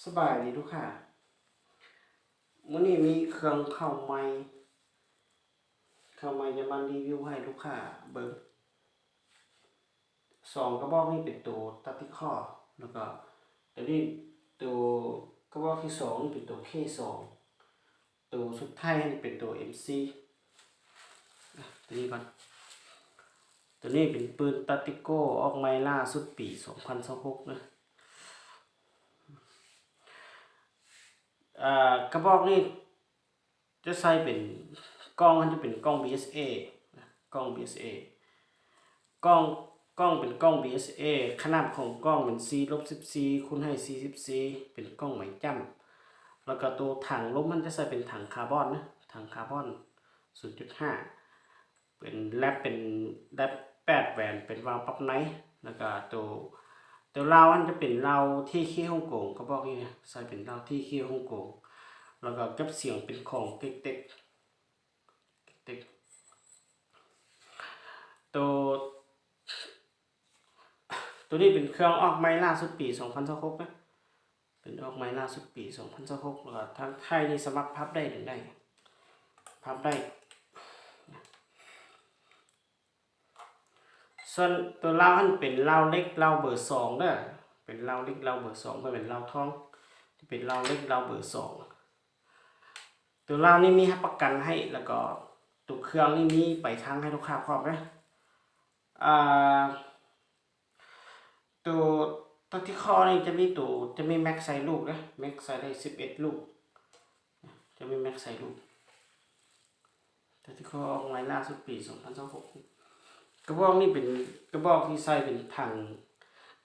ສະບາຍດີລູກຄ້າ, ມື້ນີ້ມີເຄື່ອງເຂົ້າໃໝ່, ເຂົ້າໃໝ່ຈະມາຣີວິວໃຫ້ລູກຄ້າເບິ່ງ. ສອງກະບອກນີ້ເປັນໂຕຕັກຕິຄອລ ແລ້ວກໍໂຕນີ້ ໂຕກະບອກທີສອງນີ້ເປັນໂຕເຄສອງ, ໂຕສຸດທ້າຍນີ້ເປັນໂຕເອັມຊີ. ອະ ໂຕນີ້ກ່ອນ, ໂຕນີ້ເປັນປືນຕັກຕິຄອລອອກໃໝ່ລ່າສຸດປີສອງພັນຊາວຫົກເດີ. ອາ ກະບອກນີ້ຈະໃສ່ເປັນ ກ້ອງມັນຈະເປັນກ້ອງບີເອສເອ ກ້ອງບີເອສເອ ກ້ອງ ກ້ອງເປັນກ້ອງບີເອສເອ, ຂະໜາດຂອງກ້ອງເປັນສີ່ລົບສິບສີ່ຄູນໃຫ້ສີ່ສິບສີ່ ເປັນກ້ອງໄມ້ຈ້ຳ. ແລ້ວກໍໂຕຖັງລົມມັນຈະໃສ່ເປັນຖັງຄາບອນນະ, ຖັງຄາບອນສູນຈຸດຫ້າ ເປັນແລັບ ເປັນແລັບແປດແຫວນ ເປັນວາວປັບໃນ. ແລ້ວກໍໂຕ ໂຕລາວຫັ້ນຈະເປັນລາວທີເຄຮົງກົງ, ກະບອກນີ້ນະ ໃສ່ເປັນລາວທີເຄຮົງກົງ. ແລ້ວກໍເກັບສຽງເປັນຂອງເຕັກເຕັກ ເຕັກ ໂຕ ໂຕນີ້ເປັນເຄື່ອງອອກໃໝ່ລ່າສຸດປີສອງພັນຊາວຫົກນະ, ເປັນອອກໃໝ່ລ່າສຸດປີສອງພັນຊາວຫົກ. ແລ້ວກໍທາງໄທນີ້ສາມາດພັບໄດ້ ດຶງໄດ້ ພັບໄດ້. ສ່ວນໂຕລາວຫັ້ນເປັນລາວເຫຼັກ ລາວເບີສອງເດີ, ເປັນລາວເຫຼັກ ລາວເບີສອງ ບໍ່ແມ່ນລາວທອງ, ຈະເປັນລາວເຫຼັກ ລາວເບີສອງ. ໂຕລາວນີ້ມີຮັບປະກັນໃຫ້ ແລ້ວກໍໂຕເຄື່ອງນີ້ມີປາຍທາງໃຫ້ລູກຄ້າພ້ອມເດີ. ອາ ໂຕຕັກຕິຄອລນີ້ຈະມີໂຕ ຈະມີແມັກໃສ່ລູກເດີ, ແມັກໃສ່ໄດ້ສິບເອັດລູກ, ຈະມີແມັກໃສ່ລູກ. ຕັກຕິຄອລອອກໃໝ່ລ່າສຸດປີສອງພັນຊາວຫົກ. ກະບອກນີ້ເປັນກະບອກທີ່ໃສ່ເປັນຖັງ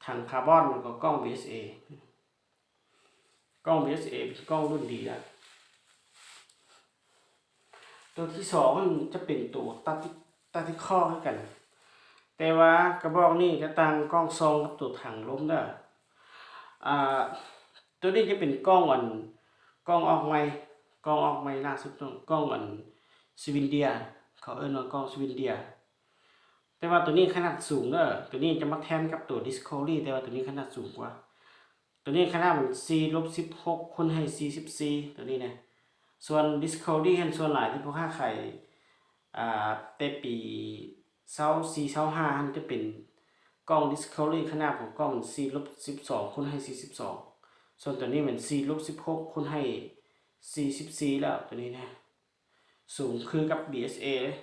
ຖັງຄາບອນ ແລ້ວກໍກ້ອງບີເອສເອ. ກ້ອງບີເອສເອເປັນກ້ອງລຸ້ນດີແລ້ວ. ໂຕທີສອງຫັ້ນຈະເປັນໂຕຕັກຕິ ຕັກຕິຄອລຄືກັນ, ແຕ່ວ່າກະບອກນີ້ຈະຕ່າງກ້ອງສ່ອງກັບໂຕຖັງລົມເດີ. ອາ ໂຕນີ້ຈະເປັນກ້ອງອັນ ກ້ອງອອກໃໝ່ ກ້ອງອອກໃໝ່ລ່າສຸດເນາະ, ກ້ອງອັນສະວິນເດຍ, ເຂົາເອີ້ນວ່າກ້ອງສະວິນເດຍ. ແຕ່ວ່າໂຕນີ້ຂະໜາດສູງເດີ, ໂຕນີ້ຈະມາແທນກັບໂຕດິສຄັຟເວີຣີ ແຕ່ວ່າໂຕນີ້ຂະໜາດສູງກວ່າ. ໂຕນີ້ຂະໜາດມັນສີ່ລົບສິບຫົກຄູນໃຫ້ສີ່ສິບສີ່ ໂຕນີ້ນະ. ສ່ວນດິສຄັຟເວີຣີຫັ້ນ ສ່ວນຫຼາຍທີ່ພວກເຮົາຂາຍ ອາ ແຕ່ປີຊາວສີ່ ຊາວຫ້າຫັ້ນ ຈະເປັນກ້ອງດິສຄັຟເວີຣີ ຂະໜາດຂອງກ້ອງມັນສີ່ລົບສິບສອງຄູນໃຫ້ສີ່ສິບສອງ, ສ່ວນໂຕນີ້ແມ່ນສີ່ລົບສິບຫົກຄູນໃຫ້ສີ່ສິບສີ່ແລ້ວ ໂຕນີ້ນະ. ສູງຄືກັບບີເອສເອເລີຍ.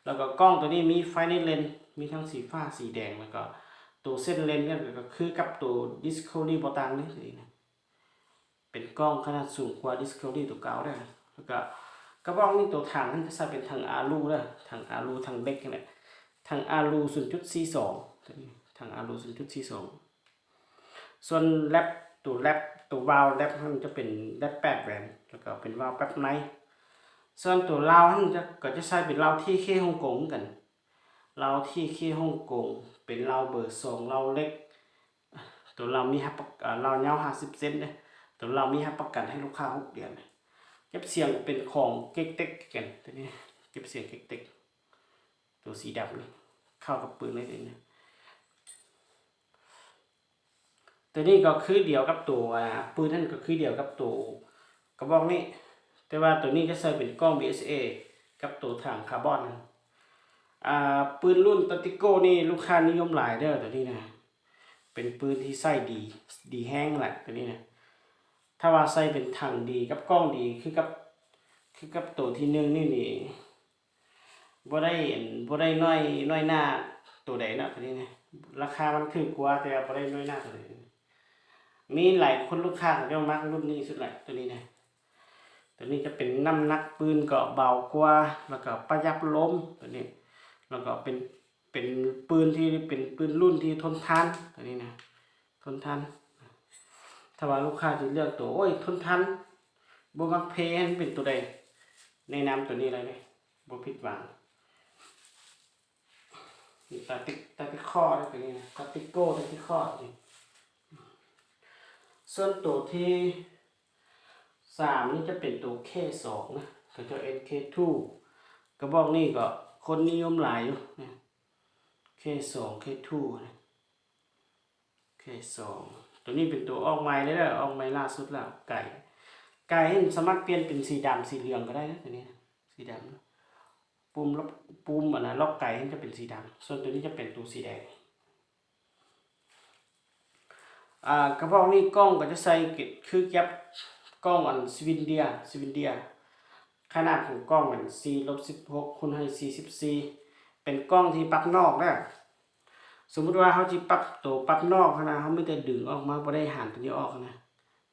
ແລ້ວກໍກ້ອງໂຕນີ້ມີໄຟໃນເລນ ມີທັງສີຟ້າ ສີແດງ, ແລ້ວກໍໂຕເສັ້ນເລນກໍຄືກັບໂຕດິສຄັຟເວີຣີ ບໍ່ຕ່າງເລີຍ. ໂຕນີ້ນະ ເປັນກ້ອງຂະໜາດສູງກວ່າດິສຄັຟເວີຣີໂຕເກົ່າເດີ. ແລ້ວກໍກະບອກນີ້ໂຕຖັງມັນຈະໃສ່ເປັນຖັງອາລູເດີ, ຖັງອາລູ ຖັງເຫຼັກຫັ້ນແຫຼະ, ຖັງອາລູສູນຈຸດສີ່ສອງ ໂຕນີ້ ຖັງອາລູສູນຈຸດສີ່ສອງ. ສ່ວນແລັບ ໂຕແລັບ ໂຕວາວແລັບຫັ້ນຈະເປັນແລັບແປດແຫວນ ແລ້ວກໍເປັນວາວແປັບໃນ. ສ່ວນໂຕລາວຫັ້ນຈະ ກໍຈະໃສ່ເປັນລາວທີເຄຮົງກົງຄືກັນ, ລາວທີເຄຮົງກົງ ເປັນລາວເບີສອງ ລາວເຫຼັກ. ໂຕລາວມີຮັບປະ ອາ ລາວຍາວຫ້າສິບເຊັນເດ້, ໂຕລາວມີຮັບປະກັນໃຫ້ລູກຄ້າຫົກເດືອນ. ເກັບສຽງເປັນຂອງເກັກເຕັກຄືກັນ, ໂຕນີ້ເກັບສຽງເກັກເຕັກ. ໂຕສີດຳນີ້ເຂົ້າກັບປືນເລີຍນີ້. ໂຕນີ້ກໍຄືດຽວກັບໂຕ ອາ ປືນນັ້ນກໍຄືດຽວກັບໂຕກະບອກນີ້, ແຕ່ວ່າໂຕນີ້ຈະໃສ່ເປັນກ້ອງບີເອສເອກັບໂຕຖັງຄາບອນ. ອາ ປືນລຸ້ນຕັກຕິໂກນີ້ລູກຄ້ານິຍົມຫຼາຍເດີ ໂຕນີ້ນະ, ເປັນປືນທີ່ໃຊ້ດີ ດີແຮງແຫຼະໂຕນີ້ນະ. ຖ້າວ່າໃສ່ເປັນຖັງດີກັບກ້ອງດີ ຄືກັບ ຄືກັບໂຕທີໜຶ່ງນີ້ນີ້ ບໍ່ໄດ້ ບໍ່ໄດ້ນ້ອຍ ນ້ອຍໜ້າໂຕໃດເນາະ ໂຕນີ້ນະ. ລາຄາມັນຖືກກວ່າ ແຕ່ວ່າບໍ່ໄດ້ນ້ອຍໜ້າໂຕໃດ. ມີຫຼາຍຄົນລູກຄ້າເຂົາເຈົ້າມັກລຸ້ນນີ້ສຸດແຫຼະ ໂຕນີ້ນະ. ໂຕນີ້ຈະເປັນນ້ຳໜັກປືນກໍເບົາກວ່າ ແລ້ວກໍປະຢັດລົມ ໂຕນີ້ ແລ້ວກໍເປັນ ເປັນປືນທີ່ ເປັນປືນລຸ້ນທີ່ທົນທານ ໂຕນີ້ນະ. ທົນທານ. ຖ້າວ່າລູກຄ້າຊິເລືອກໂຕ ໂອ້ຍ ທົນທານ ບໍ່ມັກເພ ໃຫ້ມັນເປັນໂຕໃດ ແນະນຳໂຕນີ້ເລີຍເດ້ ບໍ່ຜິດຫວັງ. ຕັກຕິ ຕັກຕິຄອລ ໂຕນີ້ນະ ຕັກຕິໂກ ຕັກຕິຄອລນີ້. ສ່ວນໂຕທີສາມນີ້ຈະເປັນໂຕເຄສອງນະ ເຂົາເຈົ້າເອີ້ນເຄທູ ກະບອກນີ້ກໍຄົນນິຍົມຫຼາຍຢູ່ນະ ເຄສອງ ເຄທູນະ. ເຄສອງ ໂຕນີ້ເປັນໂຕອອກໃໝ່ເລີຍເດີ ອອກໃໝ່ລ່າສຸດແລ້ວ. ໄກ ໄກນີ້ສາມາດປ່ຽນເປັນສີດຳ ສີເຫຼືອງກໍໄດ້ເດີ ໂຕນີ້ ສີດຳ. ປຸ່ມລັອກ ປຸ່ມອັນນະ ລັອກໄກນີ້ຈະເປັນສີດຳ ສ່ວນໂຕນີ້ຈະເປັນໂຕສີແດງ. ອ່າ ກະບອກນີ້ກ້ອງກໍຈະໃສ່ຄືກັບກ້ອງອັນຊີວິນເດຍ ຊີວິນເດຍ ຂະໜາດຂອງກ້ອງແມ່ນສີ່ລົບສິບຫົກຄູນໃຫ້ສີ່ສິບສີ່ ເປັນກ້ອງທີ່ປັບນອກເດີ. ສົມມຸດວ່າເຮົາຊິປັບໂຕປັບນອກຫັ້ນນະ ເຮົາມີແຕ່ດຶງອອກມາ ບໍ່ໄດ້ຫານໂຕນີ້ອອກນະ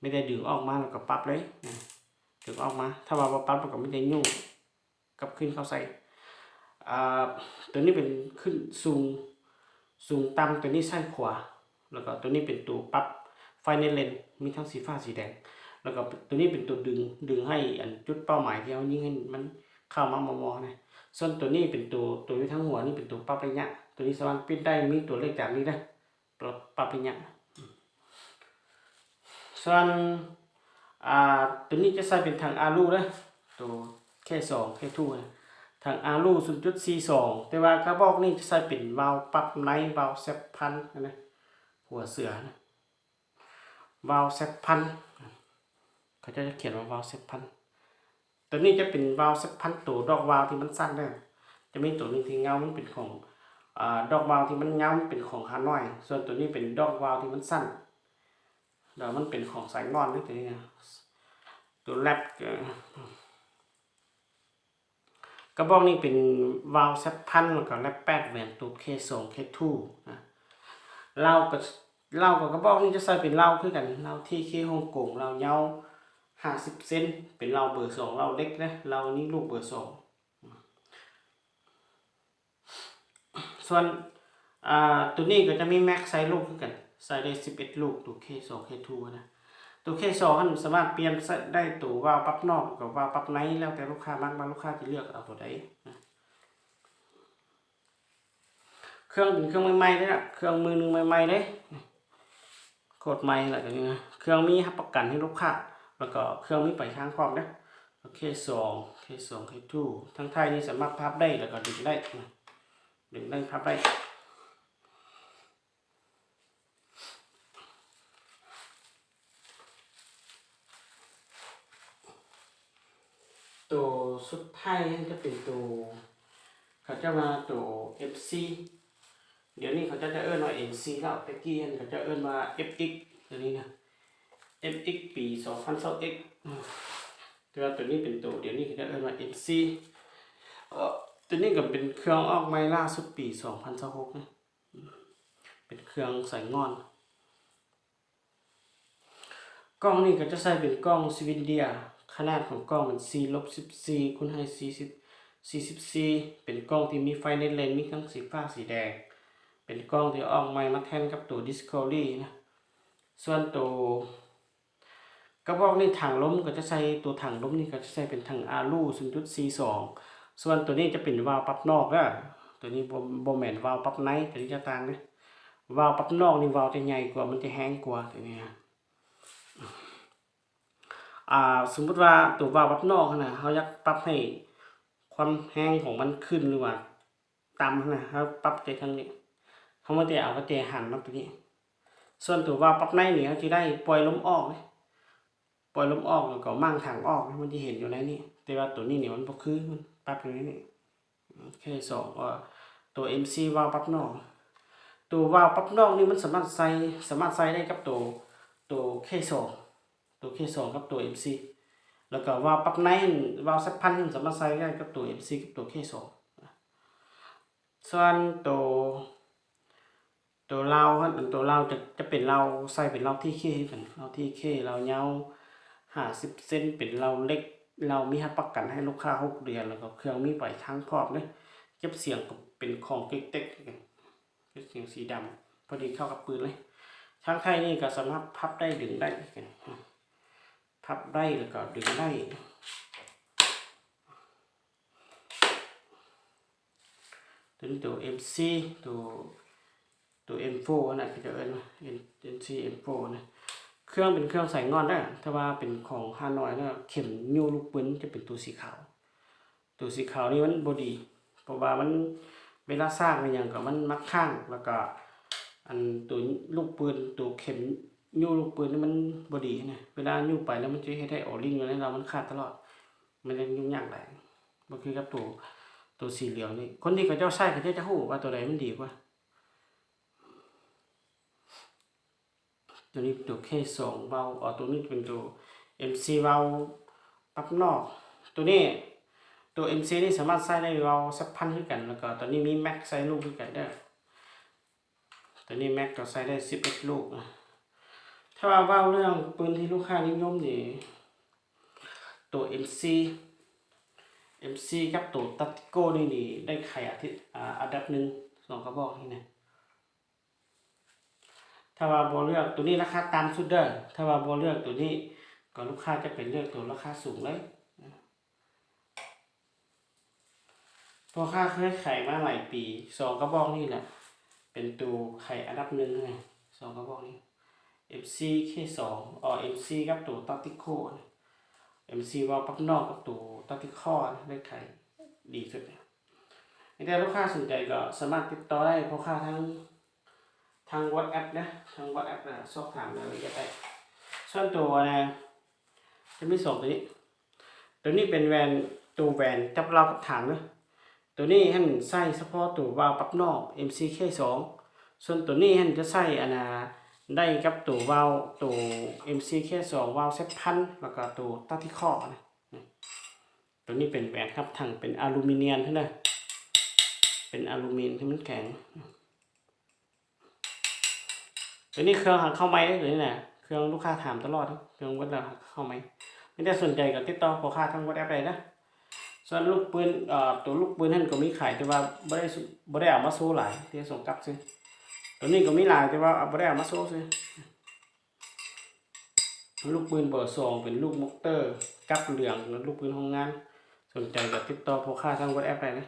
ມີແຕ່ດຶງອອກມາແລ້ວກໍປັບເລີຍ ດຶງອອກມາ. ຖ້າວ່າບໍ່ປັບ ເຮົາກໍມີແຕ່ຍົກກັບຄືນເຂົ້າໃສ່. ອ່າ ໂຕນີ້ເປັນຂຶ້ນສູງ ສູງຕ່ຳ ໂຕນີ້ຊ້າຍຂວາ ແລ້ວກໍໂຕນີ້ເປັນໂຕປັບໄຟໃນເລນ ມີທັງສີຟ້າສີແດງ ແລ້ວກໍໂຕນີ້ເປັນໂຕດຶງ ດຶງໃຫ້ອັນຈຸດເປົ້າໝາຍທີ່ເຮົາຍິງໃຫ້ມັນເຂົ້າມາມໍ່ໆນະ. ສ່ວນໂຕນີ້ເປັນໂຕ ໂຕຢູ່ທາງຫົວນີ້ເປັນໂຕປັບໄລຍະ ໂຕນີ້ສາມາດປິດໄດ້ ມີຕົວເລກຕາມນີ້ເດີ ປັບໄລຍະ. ສ່ວນ ອ່າ ໂຕນີ້ຈະໃສ່ເປັນຖັງອາລູເດີ ໂຕເຄສອງ ເຄທູນະ ຖັງອາລູສູນຈຸດສີ່ສອງ ແຕ່ວ່າກະບອກນີ້ຈະໃສ່ເປັນວາວປັບໃນ ວາວແຊັບພັນນະ ຫົວເສືອນະ ວາວແຊັບພັນ ເຂົາເຈົ້າຈະຂຽນວ່າວາວແຊັບພັນ. ໂຕນີ້ຈະເປັນວາວແຊັບພັນ ໂຕດອກວາວທີ່ມັນສັ້ນເດີ ຈະມີໂຕໜຶ່ງທີ່ເງົາມັນເປັນຂອງ ອາ ດອກວາວທີ່ມັນຍາວມັນເປັນຂອງຮານ້ອຍ ສ່ວນໂຕນີ້ເປັນດອກວາວທີ່ມັນສັ້ນ ແລ້ວມັນເປັນຂອງສາຍງອນເດີ ໂຕນີ້ນະ ໂຕແລັບ ກະບອກນີ້ເປັນວາວແຊັບພັນ ແລ້ວກໍແລັບແປດແຫວນ ໂຕເຄສອງ ເຄທູນະ. ເລົາກໍ ເລົາກໍກະບອກນີ້ຈະໃສ່ເປັນເລົາຄືກັນ ເລົາທີເຄຮົງກົງ ເລົາຍາວຫ້າສິບເຊັນ ເປັນເລົາເບີສອງ ເລົາເລັກເດີ ເລົາຍິງລູກເບີສອງ. ສ່ວນ ອ່າ ໂຕນີ້ກໍຈະມີແມັກໃສ່ລູກຄືກັນ ໃສ່ໄດ້ສິບເອັດລູກ ໂຕເຄສອງ ເຄທູນະ. ໂຕເຄສອງຫັ້ນສາມາດປ່ຽນໃສ່ໄດ້ໂຕວາວປັບນອກກັບວາວປັບໃນ ແລ້ວແຕ່ລູກຄ້າມັກວ່າລູກຄ້າຈະເລືອກເອົາໂຕໃດນະ. ເຄື່ອງເປັນເຄື່ອງໃໝ່ໆເດ້ນະ ເຄື່ອງມືໜຶ່ງໃໝ່ໆເດ້ ໂຄດໃໝ່ລະ ໂຕນີ້ນະ. ເຄື່ອງມີຮັບປະກັນໃຫ້ລູກຄ້າ ແລ້ວກໍເຄື່ອງມີປາຍທາງພ້ອມເດ້ ເຄສອງ ເຄສອງ ເຄທູນ. ທາງທ້າຍນີ້ສາມາດພັບໄດ້ ແລ້ວກໍດຶງໄດ້ນະ ດຶງໄດ້ ພັບໄດ້. ໂຕສຸດທ້າຍຫັ້ນຈະເປັນໂຕ ເຂົາເຈົ້າວ່າໂຕເອັມຊີ ດຽວນີ້ເຂົາເຈົ້າຈະເອີ້ນວ່າເອັມຊີແລ້ວ ແຕ່ກີ້ຫັ້ນເຂົາເຈົ້າເອີ້ນວ່າເອັຟເອັກ ໂຕນີ້ນະ ເອັຟເອັກປີສອງພັນຊາວເອັດ ແຕ່ວ່າໂຕນີ້ເປັນໂຕ ດຽວນີ້ເຂົາເຈົ້າເອີ້ນວ່າເອັມຊີ. ເອີ ໂຕນີ້ກໍເປັນເຄື່ອງອອກໃໝ່ລ່າສຸດປີສອງພັນຊາວຫົກນະ ເປັນເຄື່ອງສາຍງອນ. ກ້ອງນີ້ກໍຈະໃສ່ເປັນກ້ອງຊີວິນເດຍ ຂະໜາດຂອງກ້ອງແມ່ນສີ່ລົບສິບສີ່ຄູນໃຫ້ສີ່ສິບ ສີ່ສິບສີ່ ເປັນກ້ອງທີ່ມີໄຟໃນເລນ ມີທັງສີຟ້າສີແດງ ເປັນກ້ອງທີ່ອອກໃໝ່ມາແທນກັບໂຕດິສຄັຟເວີຣີນະ. ສ່ວນໂຕກະບອກນີ້ຖັງລົມກໍຈະໃສ່ ໂຕຖັງລົມນີ້ກໍຈະໃສ່ເປັນຖັງອາລູສູນຈຸດສີ່ສອງ ສ່ວນໂຕນີ້ຈະເປັນວາວປັບນອກເດີ ໂຕນີ້ບໍ່ ບໍ່ແມ່ນວາວປັບໃນ ໂຕນີ້ຈະຕ່າງເດີ. ວາວປັບນອກນີ້ວາວຈະໃຫຍ່ກວ່າ ມັນຈະແຮງກວ່າໂຕນີ້ນະ. ອ່າ ສົມມຸດວ່າໂຕວາວປັບນອກຫັ້ນນະ ເຮົາຢາກປັບໃຫ້ຄວາມແຮງຂອງມັນຂຶ້ນ ຫຼືວ່າຕ່ຳຫັ້ນນະ ເຮົາປັບແຕ່ທາງນີ້ ເຮົາມີແຕ່ເອົາກະແຈຫັນມາໂຕນີ້. ສ່ວນໂຕວາວປັບໃນນີ້ ເຮົາຈະໄດ້ປ່ອຍລົມອອກເດ້ ປ່ອຍລົມອອກ ແລ້ວກໍມ້າງຖັງອອກ ມັນຈະເຫັນຢູ່ໃນນີ້ ແຕ່ວ່າໂຕນີ້ນີ້ມັນບໍ່ຄື ມັນປັບຢູ່ໃນນີ້. ເຄສອງ ໂຕເອັມຊີ ວາວປັບນອກ ໂຕວາວປັບນອກນີ້ມັນສາມາດໃສ່ ສາມາດໃສ່ໄດ້ກັບໂຕ ໂຕເຄສອງ ໂຕເຄສອງກັບໂຕເອັມຊີ ແລ້ວກໍວາວປັບໃນ ວາວແຊັບພັນ ສາມາດໃສ່ໄດ້ກັບໂຕເອັມຊີກັບໂຕເຄສອງ. ສ່ວນໂຕ ໂຕເລົາຫັ້ນ ອັນໂຕເລົາຈະ ຈະເປັນເລົາ ໃສ່ເປັນເລົາທີເຄຄືກັນ ເລົາທີເຄ ເລົາຍາວຫ້າສິບເຊັນ ເປັນເລົາເລັກ ເລົາມີຮັບປະກັນໃຫ້ລູກຄ້າຫົກເດືອນ ແລ້ວກໍເຄື່ອງມີປາຍທາງພ້ອມເດ້. ເກັບສຽງກໍເປັນຂອງເກັກເຕັກຄືກັນ ເກັບສຽງສີດຳ ພໍດີເຂົ້າກັບປືນເລີຍ. ທາງທ້າຍນີ້ກໍສາມາດພັບໄດ້ ດຶງໄດ້ຄືກັນ ພັບໄດ້ ແລ້ວກໍດຶງໄດ້. ໂຕນີ້ໂຕເອັມຊີ ໂຕ ໂຕເອັມໂຟຫັ້ນນະ ເຂົາເຈົ້າເອີ້ນວ່າເອັມ ເອັມຊີ ເອັມໂຟນະ. ເຄື່ອງເປັນເຄື່ອງສາຍງອນເດີ ແຕ່ວ່າເປັນຂອງຮານ້ອຍນະ ເຂັມຍູ້ລູກປືນຈະເປັນໂຕສີຂາວ. ໂຕສີຂາວນີ້ມັນບໍ່ດີ ເພາະວ່າມັນ ເວລາຊາກອີ່ຫຍັງກໍມັນມັກຄ້າງ ແລ້ວກໍອັນໂຕລູກປືນ ໂຕເຂັມ ຍູ້ລູກປືນນີ້ມັນບໍ່ດີນະ, ເວລາຍູ້ໄປແລ້ວມັນຈະເຮັດໃຫ້ໂອລິງຢູ່ໃນລາວມັນຂາດຕະຫຼອດ, ມັນຍັງຫຍຸ້ງຍາກຫຼາຍ. ບໍ່ຄືກັບໂຕ ໂຕສີເຫຼືອງນີ້, ຄົນທີ່ເຂົາເຈົ້າໃຊ້ເຂົາເຈົ້າຈະຮູ້ວ່າໂຕໃດມັນດີກວ່າ. ໂຕນີ້ເປັນໂຕເຄສອງເບົາ, ເອົາ ໂຕນີ້ເປັນໂຕເອັມຊີເບົາປັບນອກ. ໂຕນີ້ ໂຕເອັມຊີນີ້ສາມາດໃຊ້ໄດ້ເບົາສິບພັນຄືກັນ, ແລ້ວກໍໂຕນີ້ມີແມັກໃສ່ລູກຄືກັນເດີ. ໂຕນີ້ແມັກກໍໃຊ້ໄດ້ສິບເອັດລູກ. ຖ້າວ່າເວົ້າເລື່ອງປືນທີ່ລູກຄ້ານິຍົມນີ້ ໂຕເອັມຊີ ເອັມຊີກັບໂຕຕາຕິໂກນີ້ນີ້ໄດ້ຂາຍອາທິດ ອາ ອັນດັບໜຶ່ງ ສອງກະບອກນີ້ນະ. ຖ້າວ່າບໍ່ເລືອກໂຕນີ້ລາຄາຕ່ຳສຸດເດີ, ຖ້າວ່າບໍ່ເລືອກໂຕນີ້ ກໍລູກຄ້າຈະໄປເລືອກໂຕລາຄາສູງເລີຍ. ພໍ່ຄ້າເຄີຍຂາຍມາຫຼາຍປີ, ສອງກະບອກນີ້ແຫຼະ ເປັນໂຕຂາຍອັນດັບໜຶ່ງເລີຍ ສອງກະບອກນີ້ ເອັມຊີເຄສອງ ອໍ ເອັມຊີກັບໂຕຕາຕິໂຄ ເອັມຊີເບົາປັບນອກກັບໂຕຕາຕິຄໍ ໄດ້ຂາຍດີສຸດ. ແຕ່ລູກຄ້າສົນໃຈກໍສາມາດຕິດຕໍ່ໄດ້ພໍ່ຄ້າທາງ ທາງວັອດແອັບເດີ, ທາງວັອດແອັບນະ ສອບຖາມລາຍລະອຽດໄດ້. ສ່ວນໂຕນະ ຈະມີສອງໂຕນີ້, ໂຕນີ້ເປັນແຫວນ ໂຕແຫວນຈັບລາວກັບຖານເດີ. ໂຕນີ້ຫັ້ນໃຊ້ສະເພາະໂຕວາວປັບນອກ ເອັມຊີເຄສອງ, ສ່ວນໂຕນີ້ຫັ້ນຈະໃຊ້ອັນນາ ໄດ້ກັບໂຕວາວ ໂຕເອັມຊີເຄສອງ ວາວເຊັດພັນ ແລ້ວກໍໂຕຕາຕິຄໍນະ. ໂຕນີ້ເປັນແຫວນຮັບຖັງ ເປັນອາລູມິນຽມເດີ, ເປັນອາລູມິນທີ່ມັນແຂງ. ໂຕນີ້ເຄື່ອງຫາເຂົ້າໃໝ່ເດ້ ໂຕນີ້ນະ, ເຄື່ອງລູກຄ້າຖາມຕະຫຼອດ, ເຄື່ອງເບິດແລ້ວຫາເຂົ້າໃໝ່. ມີແຕ່ສົນໃຈກໍຕິດຕໍ່ພໍ່ຄ້າທາງວັອດແອັບໄດ້ນະ. ສ່ວນລູກປືນ ເອີ ໂຕລູກປືນຫັ້ນກໍມີຂາຍ ແຕ່ວ່າບໍ່ໄດ້ ບໍ່ໄດ້ເອົາມາໂຊຫຼາຍ, ທີ່ສົ່ງກັບຊື່. ໂຕນີ້ກໍມີຫຼາຍ ແຕ່ວ່າບໍ່ໄດ້ເອົາມາໂຊຊື່. ລູກປືນເບີສອງ ເປັນລູກມົກເຕີກັບເຫຼືອງ ແລະ ລູກປືນໂຮງງານ. ສົນໃຈກໍຕິດຕໍ່ພໍ່ຄ້າທາງວັອດແອັບໄດ້ນະ.